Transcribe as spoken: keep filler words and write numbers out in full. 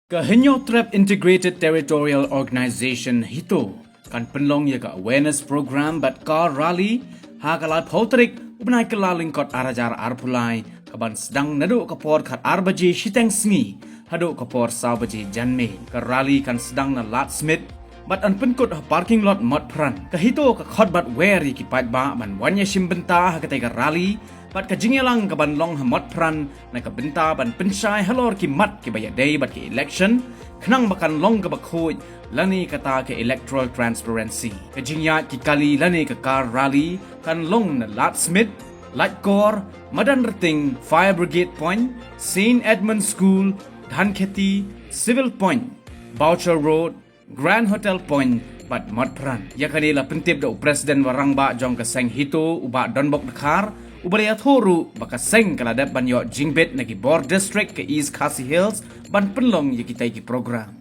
Ka Hynñiewtrep Integrated Territorial Organization HITO kan pynlong ïa ka awareness program bad car rally ha ka laiphew tarik u bnai Kyllalyngkot ar hajar arphew lai, ka ban sdang naduh ka por khat ar baje shiteng sngi haduh ka por saw baje janmiet. Ka rally kan sdang na Lad Smit bad yn pynkut ha parking lot Motphran. Ka HITO ka khot bad wer ïa ki paidbah ban wan ïashim bynta ha katei ka rally bad ka jingïalang ka ban long ha Motphran na ka bynta ban pynshai halor ki mat kiba ïadei bad ka election, khnang ba kan long kaba khuid lane kata ka electoral transparency. Ka jingïaid ki kali lane ka car rally kan long na Lad Smit, Laitkor, Madanrting, Fire Brigade Point, Saint Edmund School, Dhankheti, Civil Point, Boucher Road, Grand Hotel Point bad Motphran. Ïa kane la pyntip da u President wa rangbah jong ka seng HITO, u Bah Donbok Dkhar, uba la ïathuh ruh ba ka seng ka la dep ban ïoh jingbit na ki bor district ka East Khasi Hills ban pynlong ïa kitei ki program.